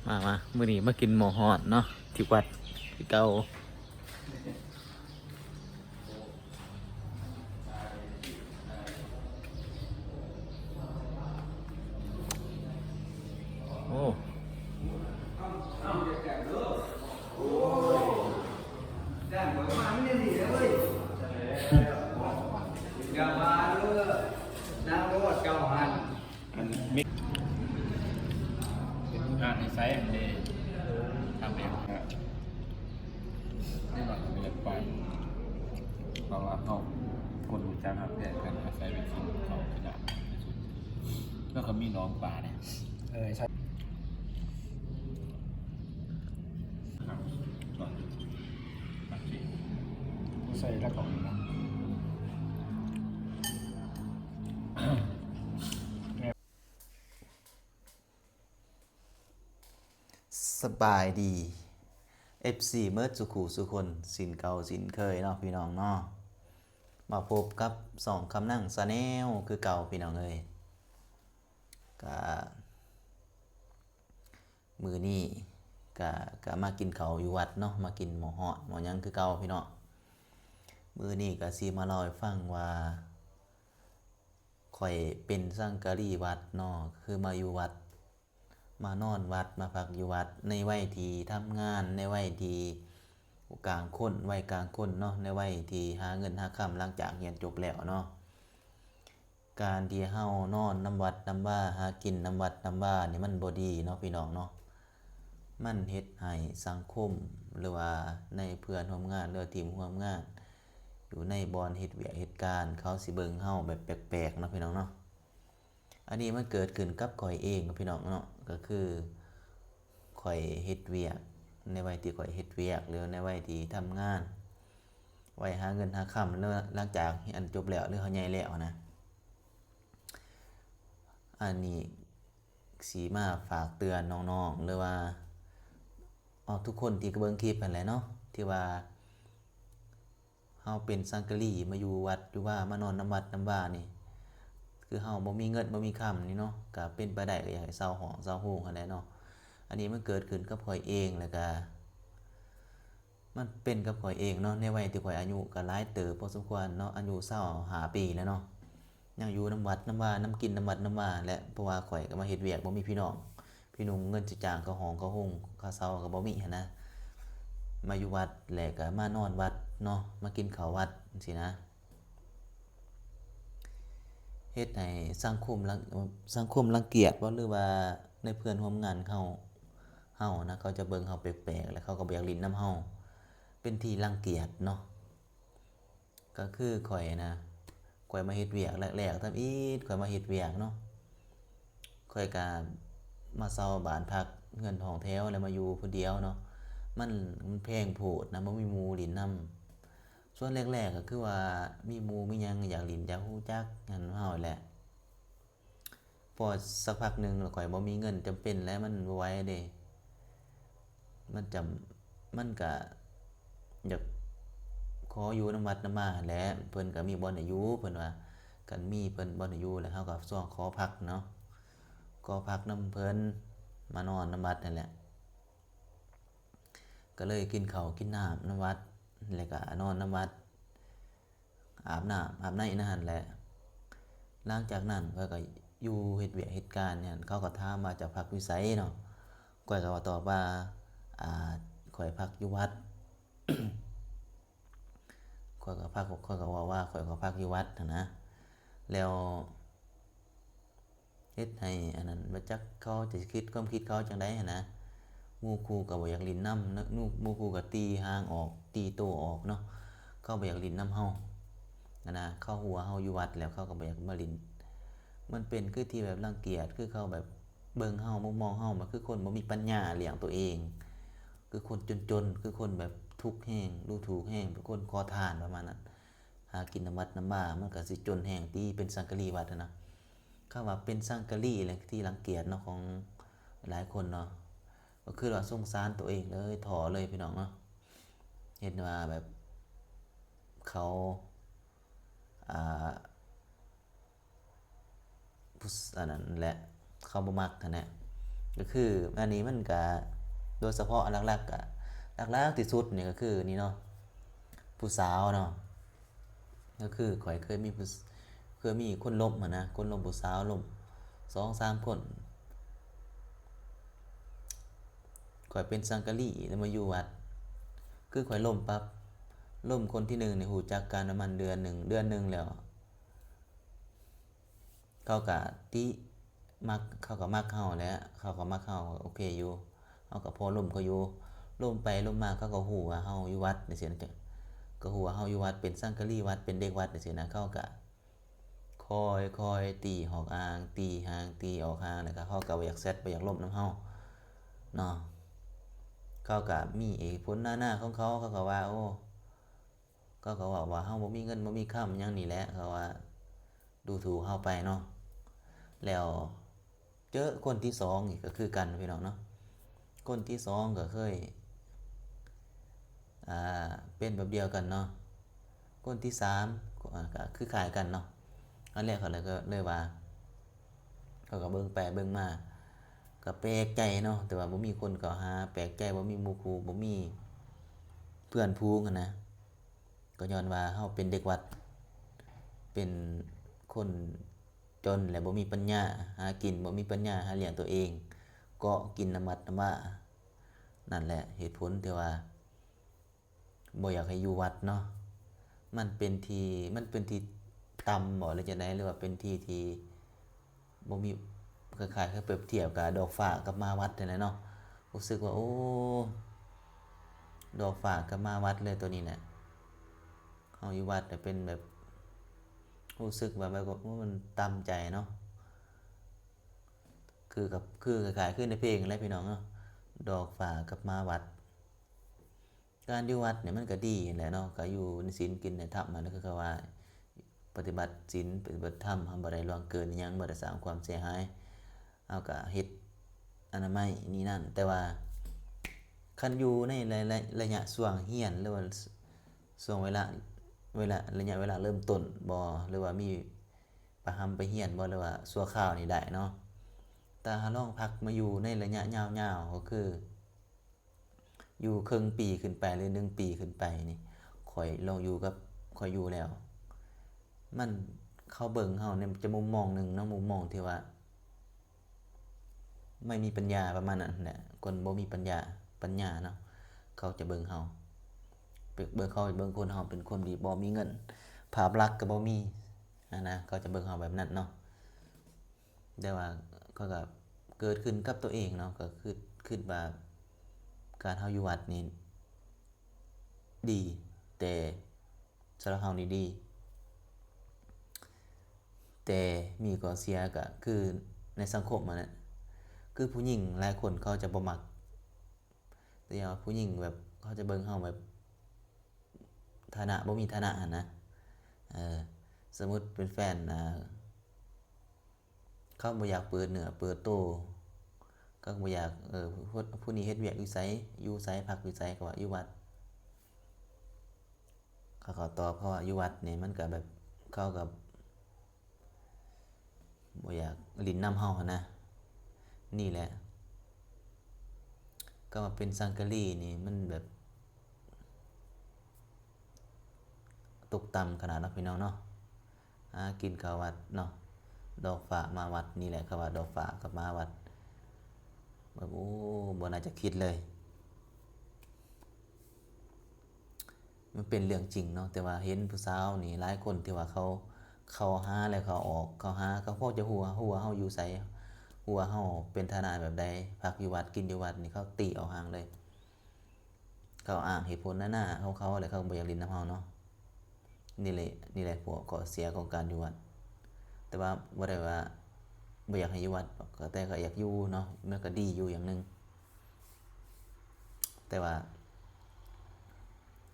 ມາ ມາ ມື້ນີ້ມາກິນໝໍ້ຮ້ອນເນາະ ທີ່ວັດຄືເກົ່າ. ໂອ້ ອັນເມັກ ເປັນຜູ້ທ່ານນິໄສຫັ້ນເດ້ ທຳແບບ ນິດໜ້ອຍກໍບໍ່ຢາກໄປ ເພາະວ່າເຮົາຄົນຮູ້ຈັກຮັກແພງກັນ ອາໄສໄປກິນເຂົ້າກິນນ້ຳທີ່ສຸດ ແລ້ວກໍມີໜອງປາເດ້ ເອີ ໃຊ່ ໃສ່ລະກອງນະ. ສະບາຍດີ ເອັຟຊີ ເໝິດສູ່ຄູ່ສູ່ຄົນ ເຊັ່ນເກົ່າເຊັ່ນເຄີຍເນາະພີ່ນ້ອງເນາະ ມາພົບກັບຊ່ອງຄຳນັງ Channel ຄືເກົ່າພີ່ນ້ອງເອີຍ. ກະມື້ນີ້ກະ ກະມາກິນເຂົ້າຢູ່ວັດເນາະ ມາກິນໝໍ້ຮ້ອນໝໍ້ຫຍັງຄືເກົ່າພີ່ນ້ອງ. ມື້ນີ້ກະຊິມາເລົ່າໃຫ້ຟັງວ່າ ຂ້ອຍເປັນສັງກະລີວັດເນາະ ຄືມາຢູ່ວັດ ມານອນວັດ ມາພັກຢູ່ວັດ ໃນໄວທີ່ທຳງານ ໃນໄວທີ່ກາງຄົນ ໄວກາງຄົນເນາະ ໃນໄວທີ່ຫາເງິນຫາຄຳ ຫຼັງຈາກຮຽນຈົບແລ້ວເນາະ. ການທີ່ເຮົານອນນຳວັດນຳວາ ຫາກິນນຳວັດນຳວານີ້ ມັນບໍ່ດີເນາະພີ່ນ້ອງເນາະ. ມັນເຮັດໃຫ້ສັງຄົມ ຫຼືວ່າໃນເພື່ອນຮ່ວມງານ ຫຼືວ່າທີມຮ່ວມງານ ຢູ່ໃນບ່ອນເຮັດວຽກເຮັດການ ເຂົາຊິເບິ່ງເຮົາແບບແປກໆເນາະພີ່ນ້ອງເນາະ. ອັນນີ້ມັນເກີດຂຶ້ນກັບຂ້ອຍເອງເນາະພີ່ນ້ອງເນາະ ກໍຄືຂ້ອຍເຮັດວຽກ ໃນໄວທີ່ຂ້ອຍເຮັດວຽກ ຫຼືໃນໄວທີ່ທຳງານ ໄວຫາເງິນຫາຄຳ ຫຼືຫຼັງຈາກຮຽນຈົບແລ້ວ ຫຼືເຮົາໃຫຍ່ແລ້ວນະ. ອັນນີ້ ຊິມາຝາກເຕືອນນ້ອງໆ ຫຼືວ່າ ເອົາ ທຸກຄົນທີ່ເບິ່ງຄລິບຫັ້ນແຫຼະເນາະ ທີ່ວ່າເຮົາເປັນສັງກະລີ ມາຢູ່ວັດຢູ່ວາ ມານອນນຳວັດນຳວານີ້ ຄືເຮົາບໍ່ມີເງິນບໍ່ມີຄຳນີ້ເນາະ ກະເປັນໄປໄດ້ກະຢາກໃຫ້ເຊົ່າຫ້ອງເຊົ່າໂຮງຫັ້ນແຫຼະເນາະ. ອັນນີ້ມັນເກີດຂຶ້ນກັບຂ້ອຍເອງ ແລ້ວກະ ມັນເປັນກັບຂ້ອຍເອງເນາະ ໃນໄວທີ່ຂ້ອຍອາຍຸກໍຫຼາຍເຕີບພໍສົມຄວນເນາະ ອາຍຸຊາວຫ້າປີແລ້ວເນາະ ຍັງຢູ່ນຳວັດນຳວາ ນຳກິນນຳວັດນຳວາແຫຼະ ເພາະວ່າຂ້ອຍກໍມາເຮັດວຽກ ບໍ່ມີພີ່ນ້ອງພີ່ນຸ່ງ ເງິນຊິຈ້າງເຂົ້າຫ້ອງເຂົ້າໂຮງ ຄ່າເຊົ່າກໍບໍ່ມີຫັ້ນນະ ມາຢູ່ວັດ ແລ້ວກໍມານອນວັດເນາະ ມາກິນເຂົ້າວັດຈັ່ງຊີ້ນະ. ເຮັດໃຫ້ສັງຄົມລັງ ສັງຄົມລັງກຽດບໍ່ ຫຼືວ່າໃນເພື່ອນຮ່ວມງານເຮົາ ເຮົານະ ເຂົາຈະເບິ່ງເຮົາແປກໆ ແລ້ວເຂົາກໍບໍ່ຢາກຫຼິ້ນນຳເຮົາ ເປັນທີ່ລັງກຽດເນາະ. ກໍຄືຂ້ອຍນະ ຂ້ອຍມາເຮັດວຽກແລກໆ ທຳອິດຂ້ອຍມາເຮັດວຽກເນາະ ຂ້ອຍກະມາເຊົ່າບ້ານພັກເຮືອນຫ້ອງແຖວ ແລ້ວມາຢູ່ຜູ້ດຽວເນາະ ມັນ ມັນແພງໂພດນະ ບໍ່ມີໝູ່ຫຼິ້ນນຳ. ຊ່ວງແລກໆ ກໍຄືວ່າມີໝູ່ມີຫຍັງ ຢາກຫຼິ້ນຢາກຮູ້ຈັກຫັ້ນເຮົາແຫຼະ ພໍສັກພັກໜຶ່ງແລ້ວຂ້ອຍບໍ່ມີເງິນ ຈຳເປັນແຫຼະ ມັນບໍ່ໄຫວເດ້ ມັນຈຳ ມັນກະຢາກຂໍຢູ່ນຳວັດນຳວາຫັ້ນແຫຼະ ເພິ່ນກະມີບ່ອນໃຫ້ຢູ່ ເພິ່ນວ່າ ຄັນມີເພິ່ນບ່ອນໃຫ້ຢູ່ແລ້ວ ເຮົາກະຊ່ວງຂໍພັກເນາະ ຂໍພັກນຳເພິ່ນ ມານອນນຳວັດຫັ້ນແຫຼະ. ກໍເລີຍກິນເຂົ້າກິນນ້ຳນຳວັດ ແລ້ວກະນອນນຳວັດ ອາບນ້ຳອາບໃນໃນຫັ້ນແຫຼະ. ຫຼັງຈາກນັ້ນຂ້ອຍກໍຢູ່ເຮັດວຽກເຮັດການຫັ້ນ ເຂົາກໍຖາມວ່າເຈົ້າພັກຢູ່ໃສເນາະ ຂ້ອຍກໍວ່າ ຕອບວ່າ ອາ ຂ້ອຍພັກຢູ່ວັດ ຂ້ອຍກໍພັກ ຂ້ອຍກໍເວົ້າວ່າຂ້ອຍກໍພັກຢູ່ວັດຫັ້ນນະ ແລ້ວ ເຮັດໃຫ້ອັນນັ້ນ ບໍ່ຈັກເຂົາຈະຄິດ ຄວາມຄິດເຂົາຈັ່ງໃດຫັ້ນນະ ໝູ່ຄູ່ກໍບໍ່ຢາກຫຼິ້ນນຳ ໝູ່ ໝູ່ຄູ່ກໍຕີຫ່າງອອກ ຕີໂຕອອກເນາະ ເຂົາບໍ່ຢາກຫຼິ້ນນຳເຮົາຫັ້ນນະ ເຂົາຮູ້ວ່າເຮົາຢູ່ວັດແລ້ວ ເຂົາກໍບໍ່ຢາກມາຫຼິ້ນ ມັນເປັນຄືທີ່ແບບລັງກຽດ ຄືເຂົາແບບເບິ່ງເຮົາ ມຸມມອງເຮົາ ມັນຄືຄົນບໍ່ມີປັນຍາລ້ຽງຕົວເອງ ຄືຄົນຈົນໆ ຄືຄົນແບບທຸກແຮງ ດູຖູກແຮງ ເປັນຄົນຂໍທານປະມານນັ້ນ ຫາກິນນຳວັດນຳວາ ມັນກໍຊິຈົນແຮງຕິ ເປັນສັງກະລີວັດຫັ້ນນະ. ຄຳວ່າເປັນສັງກະລີແຫຼະທີ່ລັງກຽດເນາະ ຂອງຫຼາຍຄົນເນາະ ກໍຄືວ່າສົງສານຕົວເອງເລີຍ ທໍ້ເລີຍພີ່ນ້ອງເນາະ ເຫັນວ່າແບບເຂົາ ອ່າ ຜູ້ ອັນນັ້ນແຫຼະ ເຂົາບໍ່ມັກຫັ້ນແຫຼະ ກໍຄືອັນນີ້ມັນກະ ໂດຍສະເພາະຫຼັກໆ ກະ ຫຼັກໆທີ່ສຸດນີ້ກໍຄືນີ້ເນາະ ຜູ້ສາວເນາະ. ກໍຄືຂ້ອຍເຄີຍມີຜູ້ ເຄີຍມີຄົນລົມຫັ້ນນະ ຄົນລົມຜູ້ສາວ ລົມສອງສາມຄົນ. ຂ້ອຍເປັນສັງກະລີ ແລ້ວມາຢູ່ວັດ ຄືຂ້ອຍລົມປັບ ລົມຄົນທີໜຶ່ງນີ້ ຮູ້ຈັກກັນປະມານເດືອນໜຶ່ງ ເດືອນໜຶ່ງແລ້ວ ເຂົາກະຕິ ມັກ ເຂົາກະມັກເຮົາແຫຼະ ເຂົາກະມັກເຮົາ ໂອເຄຢູ່ ເຮົາກະພໍລົມເຂົາຢູ່. ລົມໄປລົມມາ ເຂົາກະຮູ້ວ່າເຮົາຢູ່ວັດຈັ່ງຊີ້ນະ ກະຮູ້ວ່າເຮົາຢູ່ວັດ ເປັນສັງກະລີວັດ ເປັນເດັກວັດຈັ່ງຊີ້ນະ ເຂົາກະ ຄ່ອຍໆ ຕີຫອກອ່າງ ຕີຫາງ ຕີອອກຫ່າງ ແລ້ວກະເຂົາກະບໍ່ຢາກແຊັດ ບໍ່ຢາກລົມນຳເຮົາເນາະ. ເຂົາກະມີເຫດຜົນນານາຂອງເຂົາ ເຂົາກະວ່າ ໂອ້ ເຂົາກະເວົ້າວ່າເຮົາບໍ່ມີເງິນບໍ່ມີຄຳຫຍັງນີ້ແຫຼະ ເຂົາວ່າດູຖູກເຮົາໄປເນາະ. ແລ້ວເຈີຄົນທີສອງນີ້ກະຄືກັນພີ່ນ້ອງເນາະ ຄົນທີສອງກະເຄີຍ ອ່າ ເປັນແບບດຽວກັນເນາະ. ຄົນທີສາມ ອ່າ ກະຄືຄ້າຍກັນເນາະ. ອັນແລກເຂົາເລີຍ ເລີຍວ່າ ເຂົາກະເບິ່ງໄປເບິ່ງມາ ກະແປກໃຈເນາະ ແຕ່ວ່າບໍ່ມີຄົນເຂົ້າຫາ ແປກໃຈ ບໍ່ມີໝູ່ຄູ່ ບໍ່ມີເພື່ອນຝູງຫັ້ນນະ. ກໍຍ້ອນວ່າເຮົາເປັນເດັກວັດ ເປັນຄົນຈົນ ແລະ ບໍ່ມີປັນຍາຫາກິນ ບໍ່ມີປັນຍາຫາລ້ຽງຕົວເອງ ເກາະກິນນຳວັດນຳວາ. ນັ້ນແຫຼະເຫດຜົນທີ່ວ່າບໍ່ຢາກໃຫ້ຢູ່ວັດເນາະ ມັນເປັນທີ່ ມັນເປັນທີ່ຕ່ຳບໍ ຫຼືຈັ່ງໃດ ຫຼືວ່າເປັນທີ່ທີ່ ບໍ່ມີ ຄ້າຍໆ ຄືປຽບທຽບກັບດອກຟ້າກັບໝາວັດຫັ້ນແຫຼະເນາະ. ຮູ້ສຶກວ່າ ໂອ້ ດອກຟ້າກັບໝາວັດເລີຍໂຕນີ້ນະ. ເຮົາຢູ່ວັດນະເປັນແບບ ຮູ້ສຶກວ່າແບບ ໂອ້ ມັນຕ່ຳໃຈເນາະ ຄືກັບ ຄືຄ້າຍໆ ຄືໃນເພງຫັ້ນແຫຼະພີ່ນ້ອງເນາະ ດອກຟ້າກັບໝາວັດ. ການຢູ່ວັດນີ້ມັນກະດີຫັ້ນແຫຼະເນາະ ກະຢູ່ໃນສິນກິນໃນທຳຫັ້ນ ຄືເຂົາວ່າປະຕິບັດສິນປະຕິບັດທຳ ເຮົາບໍ່ໄດ້ລ່ວງເກີນອີ່ຫຍັງ ບໍ່ໄດ້ສ້າງຄວາມເສຍຫາຍ ເຮົາກະເຮັດອະນາໄມນີ້ນັ້ນ. ແຕ່ວ່າຄັນຢູ່ໃນໄລ ໄລ ໄລຍະຊ່ວງຮຽນ ຫຼືວ່າຊ່ວງເວລາ ເວລາ ໄລຍະເວລາເລີ່ມຕົ້ນບໍ ຫຼືວ່າມີປະຮຳໄປຮຽນບໍ ຫຼືວ່າຊົ່ວຄາວນີ້ໄດ້ເນາະ. ແຕ່ຖ້າລອງພັກມາຢູ່ໃນໄລຍະຍາວໆ ກໍຄື ຢູ່ເຄິ່ງປີຂຶ້ນໄປ ຫຼື ໜຶ່ງປີຂຶ້ນໄປນີ້ ຂ້ອຍລອງຢູ່ກັບ ຂ້ອຍຢູ່ແລ້ວ ມັນ ເຂົາເບິ່ງເຮົາໃນຈະມຸມມອງໜຶ່ງເນາະ ມຸມມອງທີ່ວ່າ ໄມ່ມີປັນຍາ ປະມານນັ້ນແຫຼະ ຄົນບໍ່ມີປັນຍາ ປັນຍາເນາະ ເຂົາຈະເບິ່ງເຮົາ ເບິ່ງ ເຂົາເບິ່ງຄົນເຮົາເປັນຄົນທີ່ບໍ່ມີເງິນ ພາບລັກກໍບໍ່ມີຫັ້ນນະ ເຂົາຈະເບິ່ງເຮົາແບບນັ້ນເນາະ. ແຕ່ວ່າຂ້ອຍກໍເກີດຂຶ້ນກັບຕົວເອງເນາະ ກໍຄິດ ຄິດວ່າການເຮົາຢູ່ວັດນີ້ດີ ແຕ່ສຳລັບເຮົານີ້ດີ ແຕ່ມີຂໍ້ເສຍກໍຄືໃນສັງຄົມຫັ້ນແຫຼະ ຄືຜູ້ຍິງຫຼາຍຄົນເຂົາຈະບໍ່ມັກ ແຕ່ວ່າຜູ້ຍິງແບບເຂົາຈະເບິ່ງເຮົາແບບຖານະ ບໍ່ມີຖານະຫັ້ນນະ ເອີ ສົມມຸດເປັນແຟນ ອ່າ ເຂົາບໍ່ຢາກເປີດເນື້ອເປີດໂຕ ເຂົາກໍບໍ່ຢາກ ເອີ ຜູ້ ຜູ້ນີ້ເຮັດວຽກຢູ່ໃສ ຢູ່ໃສ ພັກຢູ່ໃສ ເຂົາວ່າຢູ່ວັດ ເຂົາກໍຕອບເຂົາວ່າຢູ່ວັດນີ້ ມັນກໍແບບ ເຂົາກໍບໍ່ຢາກຫຼິ້ນນຳເຮົາຫັ້ນນະ. ນີ້ແຫຼະ ຄຳວ່າເປັນສັງກະລີນີ້ ມັນແບບຕົກຕ່ຳຂະໜາດເນາະ ພີ່ນ້ອງເນາະ. ຫາກິນເຂົ້າວັດເນາະ ດອກຟ້າມາວັດ ນີ້ແຫຼະ ເຂົາວ່າດອກຟ້າກັບມາວັດ ແບບ ໂອ້ ບໍ່ໜ້າຈະຄິດເລີຍ. ມັນເປັນເລື່ອງຈິງເນາະ ແຕ່ວ່າເຫັນຜູ້ສາວນີ້ຫຼາຍຄົນທີ່ວ່າເຂົາເຂົ້າຫາແລ້ວເຂົາອອກ ເຂົ້າຫາ ເຂົາພໍຈະຮູ້ວ່າ ຮູ້ວ່າເຮົາຢູ່ໃສ ຮູ້ວ່າເຮົາເປັນຖານະແບບໃດ ພັກຢູ່ວັດ ກິນຢູ່ວັດນີ້ ເຂົາຕິອອກຫ່າງເລີຍ. ເຂົາອ້າງເຫດຜົນນານາຂອງເຂົາ ແລ້ວເຂົາກໍບໍ່ຢາກຫຼິ້ນນຳເຮົາເນາະ. ນີ້ແຫຼະ ນີ້ແຫຼະພວກຂໍ້ເສຍຂອງການຢູ່ວັດ ແຕ່ວ່າບໍ່ໄດ້ວ່າບໍ່ຢາກໃຫ້ຢູ່ວັດ ແຕ່ກໍຢາກຢູ່ເນາະ ມັນກໍດີຢູ່ຢ່າງໜຶ່ງ ແຕ່ວ່າ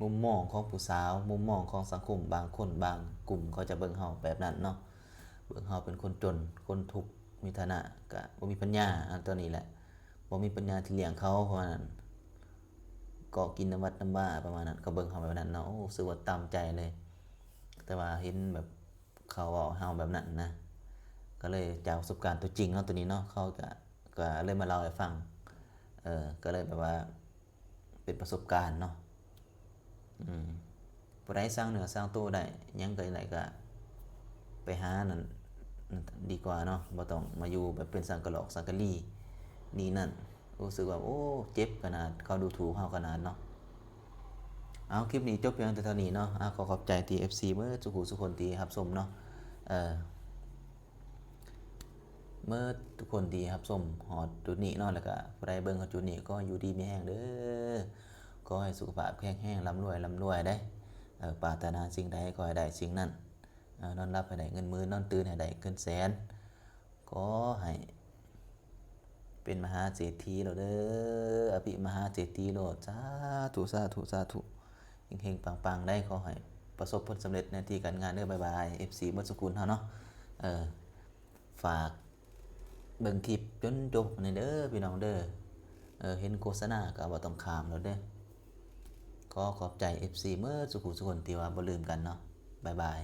ມຸມມອງຂອງຜູ້ສາວ ມຸມມອງຂອງສັງຄົມ ບາງຄົນບາງກຸ່ມເຂົາຈະເບິ່ງເຮົາແບບນັ້ນເນາະ ເບິ່ງເຮົາເປັນຄົນຈົນ ຄົນທຸກ ມີຖານະກະບໍ່ມີປັນຍາ ອັນຕົວນີ້ແຫຼະ ບໍ່ມີປັນຍາທີ່ລ້ຽງເຂົາ ເພາະວ່ານັ້ນ ເກາະກິນນຳວັດນຳວາປະມານນັ້ນ ເຂົາເບິ່ງເຮົາແບບນັ້ນເນາະ ໂອ້ ຮູ້ສຶກວ່າຕ່ຳໃຈເລີຍ. ແຕ່ວ່າເຫັນແບບເຂົາເວົ້າເຮົາແບບນັ້ນນະ ກໍເລີຍຈາກປະສົບການຕົວຈິງເນາະ ຕົວນີ້ເນາະ ເຂົາກະ ກໍເລີຍມາເລົ່າໃຫ້ຟັງ ເອີ ກໍເລີຍແບບວ່າເປັນປະສົບການເນາະ. ອືມ ຜູ້ໃດສ້າງເນື້ອສ້າງໂຕໄດ້ ຫຍັງກໍໄດ້ ກໍໄປຫານັ້ນ ນັ້ນດີກວ່າເນາະ ບໍ່ຕ້ອງມາຢູ່ແບບເປັນສັງກະຫຼອກສັງກະຫຼີນີ້ນັ້ນ. ຮູ້ສຶກວ່າ ໂອ້ ເຈັບຂະໜາດ ເຂົາດູຖູກເຮົາຂະໜາດເນາະ. ເອົາ ຄລິບນີ້ຈົບພຽງແຕ່ເທົ່ານີ້ເນາະ. ອາ ຂໍຂອບໃຈທີ່ເອັຟຊີເບິດສູ່ຜູ້ສູ່ຄົນທີ່ຮັບຊົມເນາະ ເອີ ເມີດທຸກຄົນທີ່ຮັບຊົມຮອດຈຸດນີ້ເນາະ ແລ້ວກະຜູ້ໃດເບິ່ງຮອດຈຸດນີ້ ຂໍຢູ່ດີມີແຮງເດີ ຂໍໃຫ້ສຸຂະພາບແຂງແຮງ ລ່ຳລວຍ ລ່ຳລວຍເດ້. ເອີ ປາດຖະໜາສິ່ງໃດ ຂໍໃຫ້ໄດ້ສິ່ງນັ້ນ ເອີ ນອນຫຼັບໃຫ້ໄດ້ເງິນໝື່ນ ນອນຕື່ນໃຫ້ໄດ້ເງິນແສນ ຂໍໃຫ້ເປັນມະຫາເສດຖີໂລດເດີ ອະພິມະຫາເສດຖີໂລດ ສາທຸ ສາທຸ ສາທຸ ເຮັງໆ ປັງໆ ໄດ້ ຂໍໃຫ້ປະສົບຜົນສຳເລັດໃນທີ່ການງານເດີ. ບາຍບາຍ ເອັຟຊີເບິດສູ່ຄົນເຮົາເນາະ. ເອີ ຝາກເບິ່ງຄລິບຈົນຈົບນີ້ເດີພີ່ນ້ອງເດີ ເອີ ເຫັນໂຄສະນາກໍບໍ່ຕ້ອງຂ້າມໂລດເດີ. ຂໍຂອບໃຈເອັຟຊີເໝິດສູ່ຜູ້ສູ່ຄົນທີ່ວ່າບໍ່ລືມກັນເນາະ. ບາຍບາຍ.